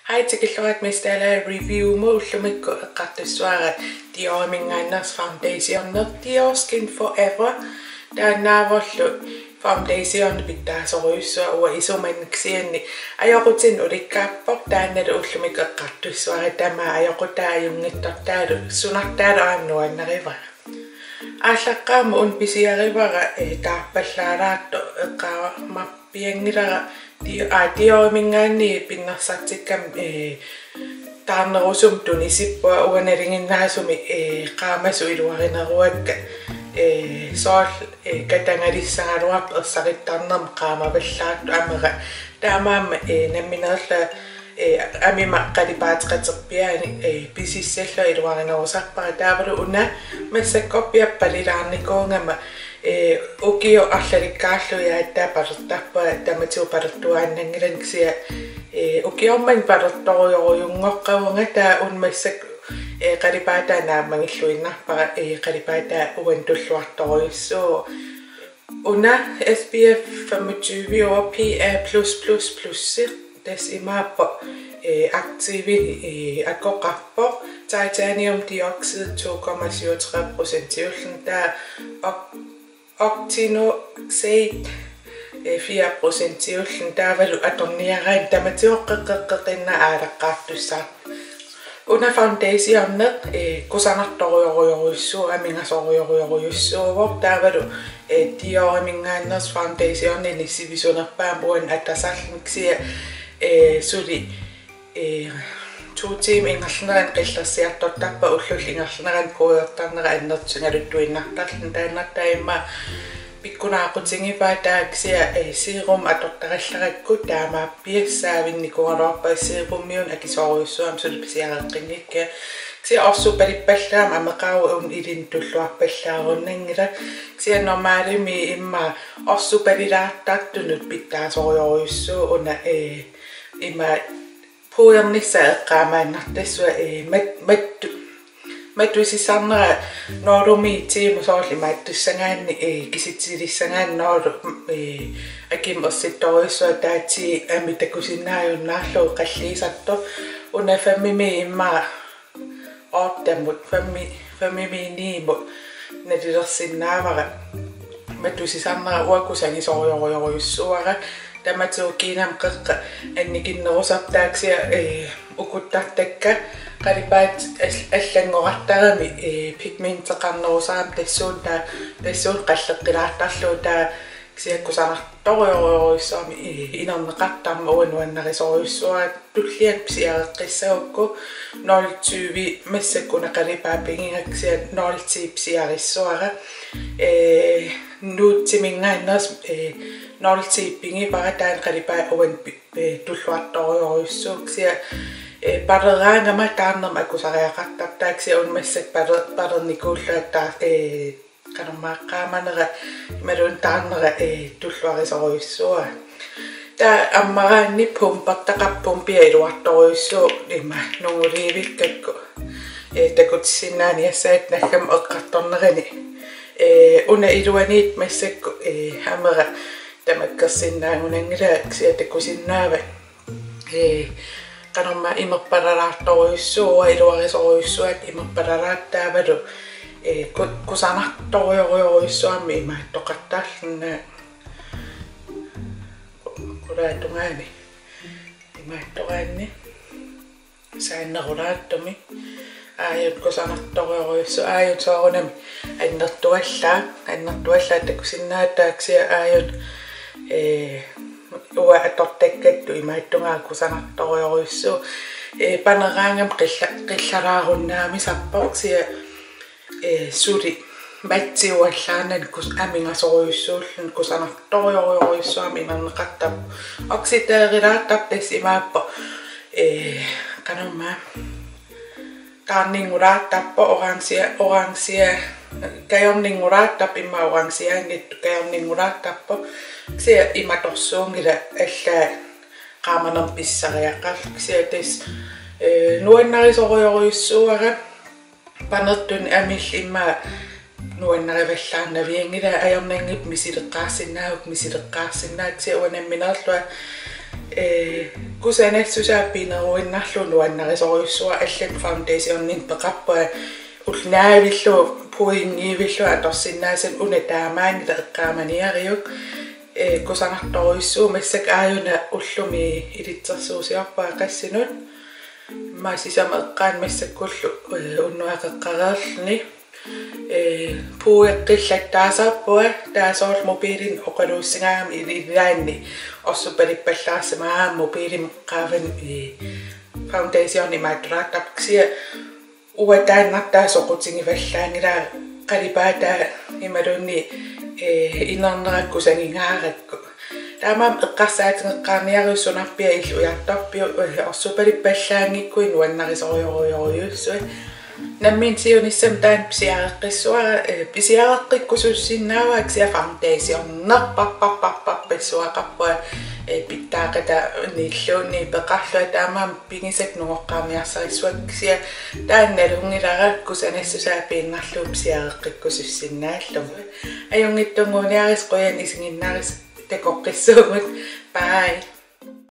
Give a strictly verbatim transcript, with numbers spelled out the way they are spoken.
Ai, tikilluarit Miss Dalla Review-mut. Ullumikkut eqqartussavara Dior-iminngaanneersoq foundationi, Dior Skin Forever. Taannaavorlu foundationi pitsaasorujussuaq, uanga isumanni, kisianni ajoqutinik ulikkaarpoq, taannalu ullumikkut eqqartussavara tamaat ajoqutaa ajunngitsortaalu sunartaalu aamma nuannarivara. Aallaqqaammut una pisiarivara, eh, taarpallaalaartoq, eqqaamappianngilara Di-, aa, Dior-iminngaanniit pinnersartikkama, eh, taarnerusumik tunisippunga, uanga nalinginnaasumik, eh, qaamasoq iluarineruakka, eh, soorlu, eh, katagalissagaluarpoq ersarittarnermik qaamavallaartoq, amera taamaammat, eh, nammineerlunga, eh, amima qalipaateqaterpiaanik, eh, pisissallunga iluarinerusarpara. Taavalu una massakkorpiaq palilaarnikuugama, eh, ukioq arlalikkaarlugu aatsaat palertarpunga, tamatigut palertuaannanngilanga, kisianni, eh, ukiormanna palertorujorujunngorpunga. Taava una massakkut, eh, qalipaataa naammagilluinnarpara, eh, qalipaataa uannut tulluartorujussuuvoq. Una S P F femogtyve over P A plus plus plus, tassa imaappoq, eh, aktiivini, eh, akoqarpoq, titanium dioxide to komma syvogtredive procentiulluni, taava oc-, octinoxate, eh, fire procentiulluni, taavalu atorniaraanni tamatigut qeqqeqqeqqinnaq aalaqqaartussaavoq. Una foundationi, eh, kusanartorujorujorujussuuvoq, amigasorujorujorujussuuvoq, taavalu, eh, Dior-iminngaanneersoq foundationini sivisunerpaamik uannut atasarluni, kisianni, eh, suli, eh, to tiimit ingerlaneranni qillersiartortarpara, ullullu ingerlaneranni kuujortarnera annertusigaluttuinnartarluni. Taanna taama pikkunaaqutigivaa, taava kisianni, eh, serum atortarallarakku taamaappiassaavinnikuugaluarpara, serumiuna akisoorujussuugami suli pisiareqqinngikkiga. Kisianni orsupalippallaamik ameqaruit una ilinnut tulluarpallaarunnanngilaq. Kisianni normalimi immaqa orsupalilaartartunut pitsaasorujorujussuuvoq una, eh, ima puuernissaa eqqaamaannartassuaq, eh, mat-, mattu-, matusisarnera nuulumi tiimut soorlu imaattussagaanni, eh, kisitsilissagaanni nuulu, eh, akimut ersittorujussuaq, taava ti ammi takusinnaajunnaarlugu qalliisartoq. Una femimi immaqa ottemut, femmi-, femimi niimut nalilersinnaavara. Matusisarnera uanga kusagisorujorujorujussuara. Tamatigut kiinamik qeqqa annikinnerusarput, taava kisianni, eh, ukuttartakka qalipaatit al-, allanngorartaramik, eh, pigmenteqarnerusarami tassuuna, taava tassuuna qalleqqilaartarlugu, taava kisianni kusanartorujorujorujussuarmik, eh, inerneqartarmat uanga nuannarisorujussuara. Tulliani pisiareqqissagukku nul tyve massakkut una qalipaapigiga, kisianni nul ti pisiarissavara. Eh, Nude-iminngaanneersoq, eh, nul ti pigivara, taanna qalipaat uannut pi-, eh, tulluartorujorujussuuvoq, kisianni, eh, paleraangama taarnermik akusariaqartarpoq, taava kisianni una massakkut paler-, palernikuullunga taava, eh, qanormaa qaamanera imaluunniit taarnera, eh, tulluarisorujussuara. Taava ammaraanni pumpertaqarpoq, pia iluartorujussuuvoq ima nunguliivikkakku. Eh, takutissinnaaniassavat naggammik eqqartornerani. Eh, una iluaniittut massakkut, eh, amera tamakkersinnaagunanngilaa, kisianni takusinnaavat. Eh, qanormaa imerpalalaartorujussuuvoq, iluarisorujussuakka imerpalalaartut, taavalu, eh, ku-, kusanartorujorujorujussuarmik imaattoqartarluni. Qulaatungaani imaattoraanni saannerulaartumik. Aajuna kusanartorujorujussuaq, aajuna soorunami annertuallaaq, annertuallaaq takusinnaavat, taava kisianni aajuna, eh, uanga atortakkattut imaattugaakka kusanartorujorujussuuvoq. Eh, paneraangama qilla-, qillaraarunnaavisarpoq, kisianni, eh, suli mattiuallaannani kus-, amigasorujussuulluni, kusanartorujorujorujussuarmik inerneqartarpoq. Oxiderilaartarpoq, tassa imaappoq, eh, qanormaa, taarninngulaartarpoq, orange, orange, kajorninngulaartarpoq, immaqa orangeanngitsoq kajorninngulaartarpoq. Kisianni imatorsuunngilaq, allaat qaamanermik pisariaqarlugu, kisianni tassa, eh, nuannarisorujorujussuara. Panertunik amillit immaqa nuannarivallaarnavianngilai, ajornanngippat misileqqaarsinnaagukku misileqqaarsinnaavakka, kisianni uanga nammineerlunga Ee, kusanassusaa pineruinnarlugu nuannarisorujussuara, allanut foundationimik peqarpunga, ulloq naavillugu pointiivillugu atorsinnaasannik, una taamaanngilaq, eqqaamaniariuk. Ee, kusanartorujussuuvoq, massakkut aajuna ullumi ilitsersuusiorpunga qassinut. Immaqa sisamat eqqaanni massakkullu, ee, unnuaqeqqareerluni. Ee, puueqqillattaasarpunga, taava soorlu mobiilini oqaluussingaarami, ili-, ilaanni orsuppalippallaarsimaarami mobiilimi qaavani, ee, foundationi imaattulaartarpoq, kisianni uanga taannartaa soqutigivallaanngilara, qalipaataa imaluunniit, ee, inernera kusagingaarakku. Taamaammat eqqarsaatigeqqaarniariuk, sunarpiaq illit ujartorpiuk, ee, orsuppalippallaanngikkuit nuannarisorujorujorujussuit. Nammineq siunissami taanna pisiareqqissuara, ee, pisiareqqikkusussinnaavara, kisianni foundationerparparparparpassuaqarpunga, ee, pitsaaqataniilluunniit peqarlunga, taamaammat pigisakka nungoqqaarniarsarissuakka, kisianni taanna nalunngilara kusanassusaa piinnarlugu pisiareqqikkusussinnaallugu. Ajunngitsunnguuniarisi, qujanaq isiginnaarisi, takoqqissuugut. Bye.